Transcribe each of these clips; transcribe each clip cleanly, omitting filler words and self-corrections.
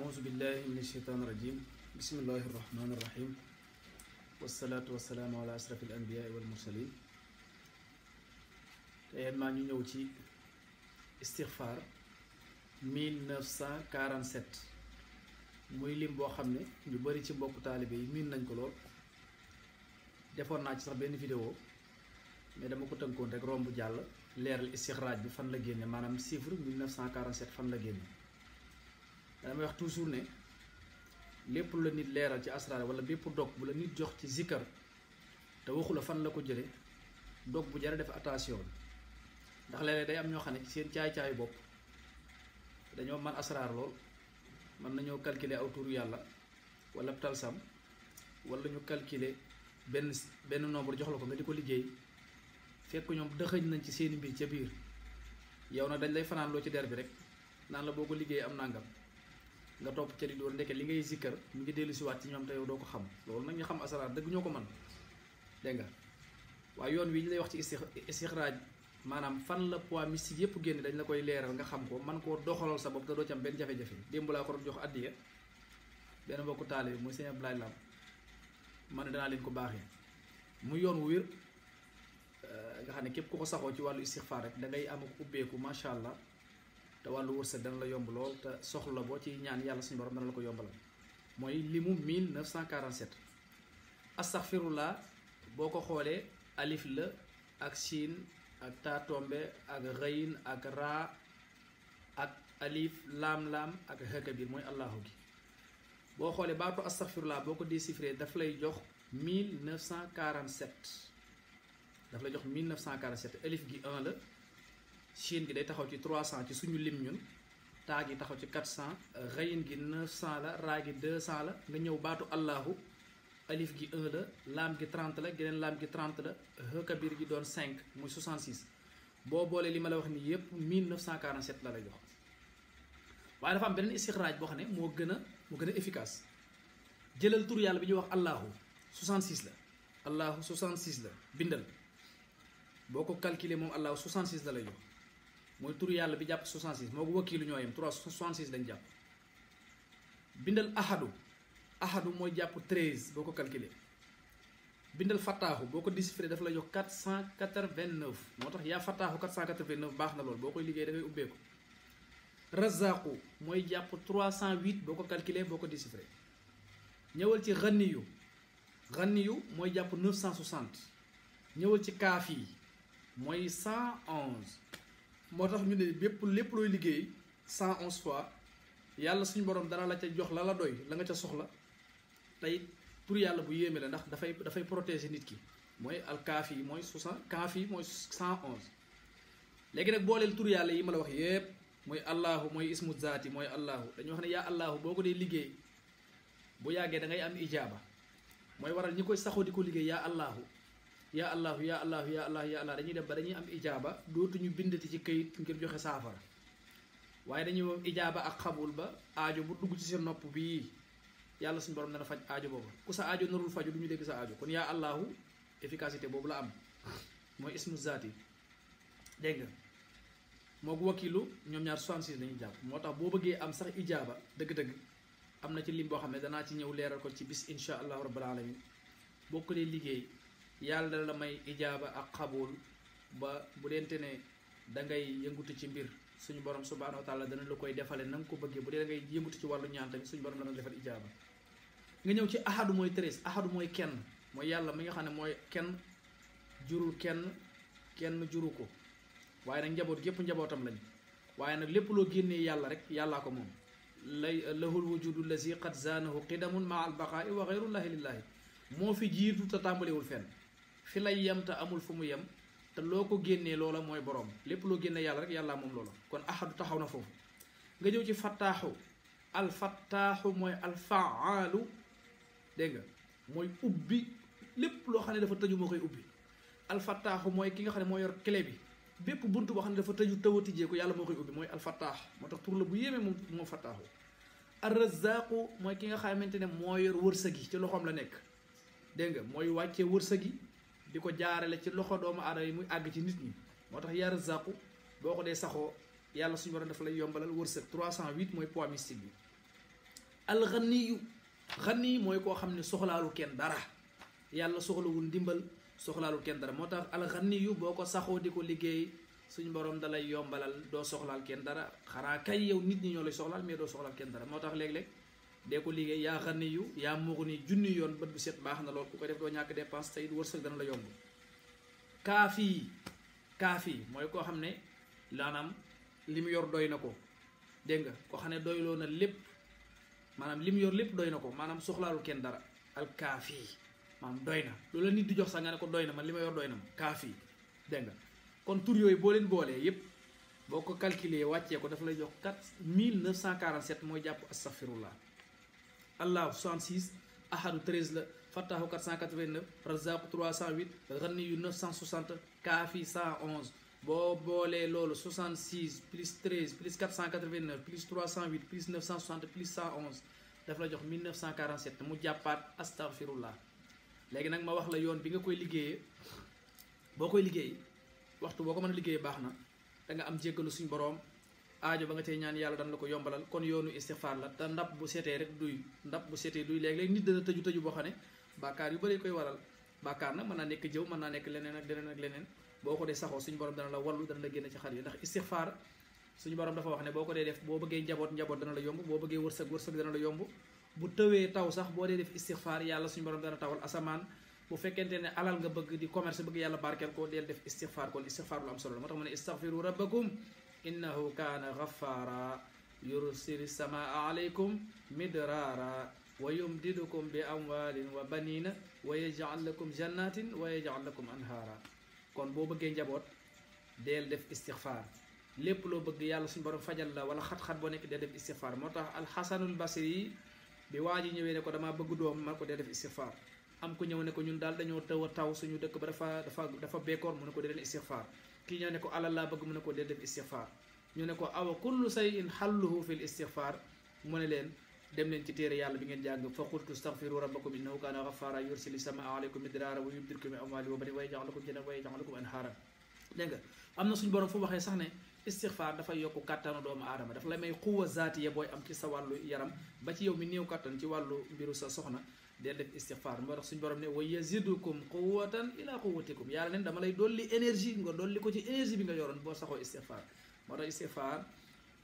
أعوذ بالله من الشيطان الرجيم بسم الله الرحمن الرحيم والصلاة والسلام على أشرف الأنبياء والمرسلين. tey maa ñu ñëw ci istixfaar 1947 muy lim boo xam ne ñu bari ci mbokku taalibe yi miin nañ ko lool. defoon naa ci sax benn vidéo mais dama ko tënkoon rek romb jàll leeral istixraaj bi fan la génne maanaam chiffre 1947 fan la génne. damay wax toujours ne lépp lu la nit leeral ci asraar wala bépp dog bu la nit jox ci zikkar te waxu la fan la ko jële dog bu jara def attention ndax léeg-léeg day am ñoo xam ne ci seen caay-caayu bopp dañoo man asraar lool mën nañoo calculer aw turu yàlla wala talsam wala ñu calculer benn nombre jox la ko nga di ko liggéey fekk ñoom dëxëñ nañ ci seeni mbir ca biir yow nag dañ lay fanaan loo ci der bi rek naan la boo ko liggéey am nangam nga topp ca di door ndeke li ngay zikkar mu ngi dellu si waat ci ñoom te yow doo ko xam loolu nag ñu xam asraar dëgg ñoo ko man dégg nga waaye yoon wi ñu lay wax ci istixraaj maanaam fan la poids mystique yëpp génn dañ la koy leeral nga xam ko man koo doxalal sa bopp te doo ci am benn jafe-jafe démb laa ko doon jox addiya benn mbokku taalibe bi muy sëñ Abdoulaye Lam man ne danaa leen ko baaxee mu yoon wu wér nga xam ne képp ku ko saxoo ci wàllu istixfaar rek da ngay am ak ubbeeku macha allah te wàllu wërsëg dana la yomb lool te soxla boo ci ñaan yàlla suñu borom dana la ko yombalal mooy limu 1947 astaxfirullah boo ko xoolee alif la ak siin ak taa tombe ak xëyin ak raa ak alif laam-laam ak xëkabir mooy allahu gi boo xoolee baatu astaxfirullah boo ko déchiffré daf lay jox 1947 daf lay jox 1947 alif gi 1 la siin gi day taxaw ci 300 ci suñu lim ñun taa gi taxaw ci 400 xëyin gi 900 la raa gi 200 la nga ñëw baatu allahu alif gi 1 la laam gi 30 la geneen laam gi 30 la hëkabir gi doon 5 muy 66 boo boolee li ma la wax ni yépp 1947 la lay jox. waaye dafa am beneen istixraaj boo xam ne moo gën a efficace jëlal tur yàlla bi ñuy wax allahu 66 la allahu 66 la bindal boo ko calculer moom allahu 66 la lay jox mooy tur yàlla bi jàpp 66 moo ko wakiilu ñoo yem 66 lañ jàpp. bindal ahadu mooy jàpp 13 boo ko calculer bindal fattaaxu boo ko déchiffré dafa la jox 489 moo tax yaa fattaaxu 489 baax na lool boo koy liggéey da ngay ubbeeku. razaqu mooy jàpp 308 boo ko calculer boo ko déchiffré ñëwal ci xanniyu mooy jàpp 960 ñëwal ci kaaf yi mooy 111 moo tax ñu ne lépp looy liggéey 111 fois yàlla suñu borom dana la ca jox la doy la nga ca soxla tey tur yàlla bu yéeme la ndax dafay protéger nit ki mooy alkaaf yi mooy 60 kaaf yi mooy 111 léegi nag booleel tur yàlla yi ma la wax yépp mooy allahu mooy ismu zaati mooy allahu dañu wax ne yaa allahu boo ko dee liggéey bu yàggee da ngay am ijaaba mooy waral ñi koy saxoo di ko liggéey yaa allahu yaa allahu yaa allahu yaa allah yaa allah dañuy dem ba dañuy am ijaaba dootuñu bindati ci këyit ngir joxe saafara waaye dañuy moom ijaaba ak xabul ba aajo bu dugg ci seen nopp bii yàlla suñu borom dana faj aajo boobu ku sa aajo narul faju du ñu dégg sa aajo kon yaa allahu efficacité boobu la am mooy ismu zaati dégg nga moo ko wakiilu ñoom ñaar 66 lañuy jàpp moo tax boo bëggee am sax ijaaba dëgg-dëgg am na ci lim boo xam ne danaa ci ñëw leeral ko ci bis insha allahu rabbil alamin boo ko dee liggéey yàlla dana la may ijaaba ak xabul ba bu dente ne da ngay yëngutu ci mbir suñu borom subhanahu wa taala dana la koy defale na nga ko bëggee bu dee da ngay yëngutu ci wàllu ñaan tamit suñu borom dana defal ijaaba nga ñëw ci ahadu mooy 13 ahadu mooy kenn mooy yàlla mi nga xam ne mooy kenn jurul kenn juru ko waaye nag njaboot gépp njabootam lañ waaye nag lépp loo génnee yàlla rek yàllaa ko moom lay lahul wujudu lazi qad zaanahu qidamun maa al baqaa'i wa gayrullahi lillahi moo fi jiitu te tàmbalewul fenn fi lay yem te amul fu mu yem te loo ko génnee loola mooy borom lépp loo génnee yàlla rek yàllaa moom loola kon ahadu taxaw na foofu nga ñëw ci fattaaxu alfattaaxu mooy alfaalu dégg nga mooy ubbi lépp loo xam ne dafa tëju moo koy ubbi alfattaaxu mooy ki nga xam ne moo yor clé bi bépp buntu boo xam ne dafa tëju tawatijee ko yàlla moo koy ubbi mooy alfattaax moo tax tur la bu yéeme moom fattaaxu arrazaqu mooy ki nga xamante ne moo yor wërsëg yi ci loxoom la nekk dégg nga mooy wàccee wërsëg yi di ko jaarale ci loxo doomu aadama yi muy àgg ci nit ñi moo tax yaa razaqu boo ko dee saxoo yàlla suñu borom dafa lay yombalal wërsëg 308 mooy poids mystique bi alxaniyu xani mooy koo xam ne soxlaalu kenn dara yàlla soxlawul ndimbal soxlaalul kenn dara moo tax alxaniyu boo ko saxoo di ko liggéey suñ borom dalay yombalal doo soxlaal kenn dara xanaa kay yow nit ñi ñoo lay soxlaal mais doo soxlaal kenn dara moo tax léeg-léeg dee ko liggéey yaa xaniyu yaa muxni junni yoon bët bu set baax na lool ku ko def doo ñàkk dépense tey wërsëg dana la yomb kaafi mooy koo xam ne maanaam li mu yor doy na ko dégg nga koo xam ne doyloo na lépp maanaam li mu yor lépp doy na ko maanaam soxlaalul kenn dara al kaafi maanaam doy na loolu la nit di jox sax nga ne ko doy na man li ma yor doy na ma kaafi dégg nga kon tur yooyu boo leen boolee yépp boo ko calculer wàccee ko dafa lay jox 4947 mooy jàpp astaghfirullah allahu 66 ahadu 13 la fattahu 489 razaqu 308 ghaniyu 960 kaafi 111 boo boolee loolu 66 plus 13 plus 489 plus 308 plus 960 plus 111 dafa la jox 1947 mu jàppaat astaghfirullah léegi nag ma wax la yoon bi nga koy liggéeyee boo koy liggéey waxtu boo ko mën a liggéeyee baax na da nga am jéggalu suñ boroom aajo ba nga tey ñaan yàlla dana la ko yombalal kon yoonu istighfar la te ndab bu setee rek duy ndab bu setee duy léeg-léeg nit dana tëju boo xam ne bàkkaar yu bëri koy waral bàkkaar nag mën naa nekk jëw mën naa nekk leneen ak leneen ak leneen boo ko dee saxoo suñu borom dana la wallu dana la génn ci xar yi ndax istighfar suñu borom dafa wax ne boo ko dee def boo bëggee njaboot dana la yomb boo bëggee wërsëg dana la yomb bu tëwee taw sax boo dee def istighfar yàlla suñu borom dana tawal asamaan bu fekkente ne alal nga bëgg di commerce bëgg yàlla barkeel ko deel def istighfar kon istighfar lu am solo la moo tax mu ne istaghfiru rabbakum innahu kaana ghaffara yursili samaa alaykum midraara wa yumdidukum bi amwalin wa banina wa yaj'al lakum jannatin wa yaj'al lakum anhaara kon boo bëggee njaboot deel def istighfar lépp loo bëgg yàlla suñu borom fajal la wala xat-xat boo nekk deel def istighfar moo tax alxasanul basri bi waa ji ñëwee ne ko damaa bëgg doom man ko dee def istighfar am ko ñëw ne ko ñun daal dañoo taw suñu dëkk ba dafa bekkoor mu ne ko dee leen istighfar kii ñëw ne ko alal laa bëgg mu ne ko dee def istighfar ñu ne ko awa kullu shay'in halluhu fil istighfar mu ne leen dem leen ci téere yàlla bi ngeen jàng fa qultu astaghfiru rabbakum innahu kaana ghaffara yursili samaa alaykum midraara wa yumdidkum bi amwaalin wa baniina wa yaj'al lakum jannatin wa yaj'al lakum anhaara dégg nga am na suñu borom fu waxee sax ne istighfar dafay yokk kàttanu doomu aadama dafa lay may quwwa zaatiya booy am ci sa wàllu yaram ba ci yow mi néew kàttan ci wàllu mbiru sa soxna dee def istighfar moo tax suñu borom ne wa yazidukum quwwatan ila quwwatikum yàlla neen dama lay dolli énergie nga dolli ko ci énergie bi nga yoroon boo saxoo istighfar moo tax istighfar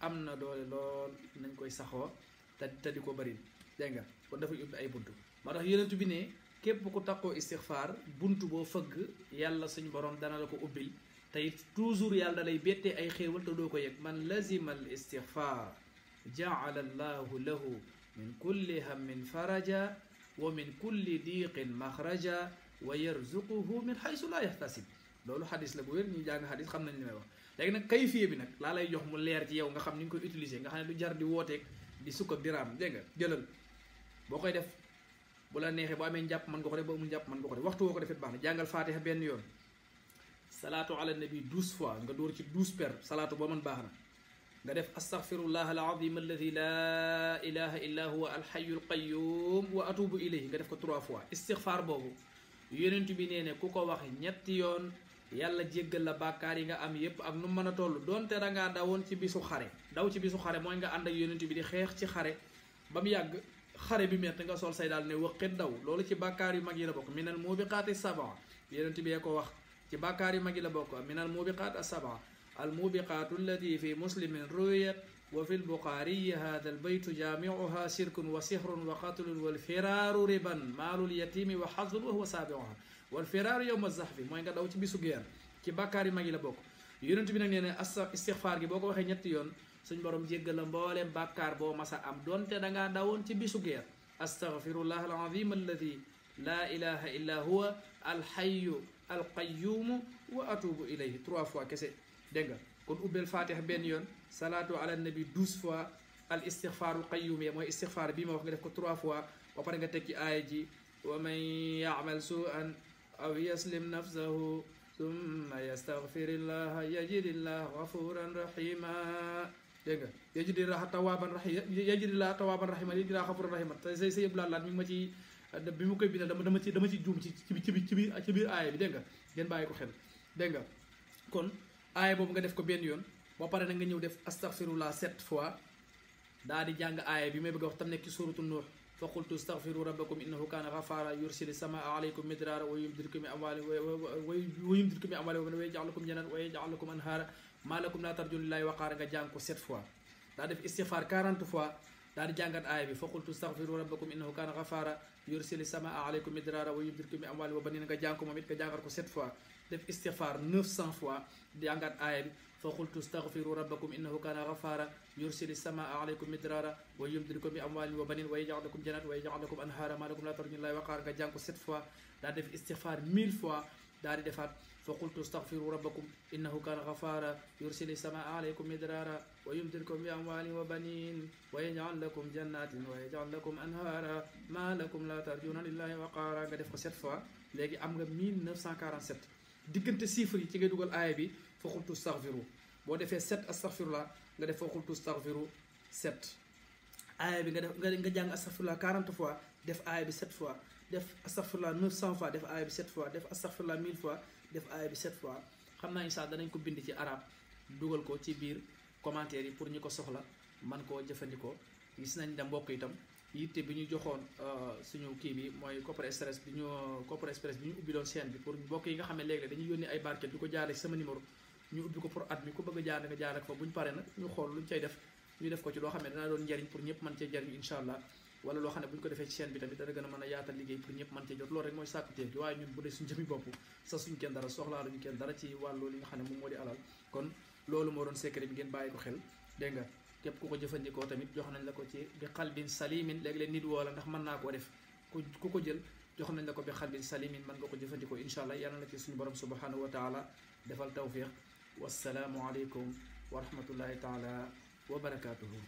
am na doole lool nañ koy saxoo te di ko bëri dégg nga kon dafay ubbi ay buntu moo tax yonent bi ne képp ku takkoo istighfar buntu boo fëgg yàlla suñu borom dana la ko ubbil te it toujours yàlla da lay bettee ay xéewal te doo ko yëg man lazima al istighfar jaala allahu lahu min kulli hammin faraja wa min kulli diqin maxraja wa yarzuquhu min xaysu laa yaxtasib loolu xadis la bu wér ñu jàng xadis xam nañ li may wax léegi nag kayfiye bi nag laa lay jox mu leer ci yow nga xam ni nga koy utiliser nga xam ne du jar di wooteeg di sukk ak di raam dégg nga jëlal boo koy def bu la neexee boo amee njàpp mën nga ko def boo amul njàpp mën nga ko def waxtu woo ko defet baax na jàngal faatiha benn yoon salaatu ala nabi 12 fois nga dóor ci 12 per salaatu boo mën baax na nga def astaghfirullah alazim alladi laa ilaha illa huwa alxayu alqayum wa atubu ilayhi nga def ko 3 fois istighfar boobu yonent bi nee ne ku ko wax ñetti yoon yàlla jéggal la bàkkaar yi nga am yépp ak nu mën a toll doonte da ngaa dawoon ci bisu xare daw ci bisu xare mooy nga ànd ak yonent bi di xeex ci xare ba mu yàgg xare bi metti nga sol say daal ne wëqit daw loolu ci bàkkaar yu mag yi la bokk minal mubiqaati sab'a yonent bi ko wax ci bàkkaar yu mag yi la bokk minal mubiqaat as-sab'a al mubiqaatu allati fi muslimin ruwiyat wa fi lbuxaariyi hada albaytu jaamiuha shirkun wa sihrun wa qatlun wal firaaru riban maalul yatimi wa xazun wa huwa saabiuha wal firaaru yowma zahfi mooy nga daw ci bisu geer ci bàkkaar yu mag yi la bokk yonent bi nag nee ne istighfar gi boo ko waxee ñetti yoon suñ borom jéggal la mbooleem bàkkaar boo masa am doonte dangaa dawoon ci bisu geer astaghfirullah alazim alladi laa ilaha illa huwa alxayu alqayumu wa atubu ilayhi 3 fois kese dégg nga kon ubbeel fatiha benn yoon salaatu ala nabi 12 fois al istighfarul qayyum mooy istighfar bii ma wax nga def ko 3 fois ba pare nga teg ci aaya ji wa man ya'mal su'an aw yaslim nafsahu thumma yastaghfirillaha yajidillaha ghafuran rahima dégg nga yajidillaha tawwaban rahima yajidillaha tawwaban rahima yajidillaha ghafuran rahima te say yëpp laat mi ngi ma ci bi mu koy bindal dama ci juum ci biir aaya bi dégg nga ngeen bàyyi ko xel dégg nga kon aaya boobu nga def ko benn yoon ba pare na nga ñëw def astaghfirullah 7 fois daa di jàng aaya bi may bëgg a wax tam nekk ci suuratu Nuux fa qultu astaghfiru rabbakum innahu kaana ghafaara yursili samaa alaykum midraara wa yumdidkum bi amwaalin wa yaj'al lakum jannatin wa yaj'al lakum anhaara maa lakum laa tarjuuna lillaahi waqaara nga jàng ko 7 fois daa def istighfar 40 fois daa di jàngat aaya bi fa qultu astaghfiru rabbakum innahu kaana ghafaara yursili samaa alaykum midraara wa yumdidkum bi amwaalin wa baniina nga jàng ko moom it nga jàngat ko 7 fois def istighfar 900 fois jàngat aaya bi fa qultu astaghfiru rabbakum innahu kaana ghafaara yursili samaa alaykum midraara wa yumdidkum bi amwaalin wa baniin wa yaj'al lakum jannatin wa yaj'al lakum anhaara maa lakum laa tarjuuna lillaahi waqaara nga jàng ko 7 fois daa def istighfar 1000 fois daa di defaat fa qultu astaghfiru rabbakum innahu kaana ghafaara yursili samaa alaykum midraara wa yumdidkum bi amwaalin wa baniin wa yaj'al lakum jannatin wa yaj'al lakum anhaara maa lakum laa tarjuuna lillaahi waqaara nga def ko 7 fois léegi am nga 1947 diggante chiffres yi ci ngay dugal aaya bi fa qultu astaghfiru boo defee 7 astaghfirullah nga def fa qultu astaghfiru 7 aaya bi nga def nga jàng astaghfirullah 40 fois def aaya bi 7 fois def astaghfirullah 900 fois def aaya bi 7 fois def astaghfirullah 1000 fois def aaya bi 7 fois xam naa incha allah danañ ko bind ci arab dugal ko ci biir commentaire yi pour ñu ko soxla man koo jëfandikoo gis nañ da mbokk itam yitte bi ñu joxoon suñu kii bi mooy Copper Express bi ñu ubbi doon chaîne bi pour mbokk yi nga xam ne léegi dañuy yónni ay barket di ko jaaree ci sama numéro ñu ubbi ko pour at mi ku bëgg a jaar nga jaar ak fa bu ñu paree nag ñu xool luñ cay def ñu def ko ci loo xam ne dana doon njariñ pour ñëpp mën cee jariñ incha allah wala loo xam ne bu ñu ko defee ci chaîne bi tamit dana gën a mën a yaatal liggéey pour ñëpp mën cee jot loolu rek mooy sàkkuteef gi waaye ñun bu dee suñu jëmi bopp sa suñ kenn dara soxlaaluñu kenn dara ci wàllu li nga xam ne moom moo di alal kon loolu moo doon secret bi ngeen bàyyi ko xel dégg nga képp ku ko jëfandikoo tamit jox nañ la ko ci bi xalbin salimin léegi-leen nit woo la ndax mën naa koo def ku ko jël jox nañ la ko bi xalbin salimin mën nga ko jëfandikoo incha allah yàlla na ci suñu borom subhanahu wa taala defal tawfiq wassalaamu aleykum wa rahmatullahi taala wa barakatuhu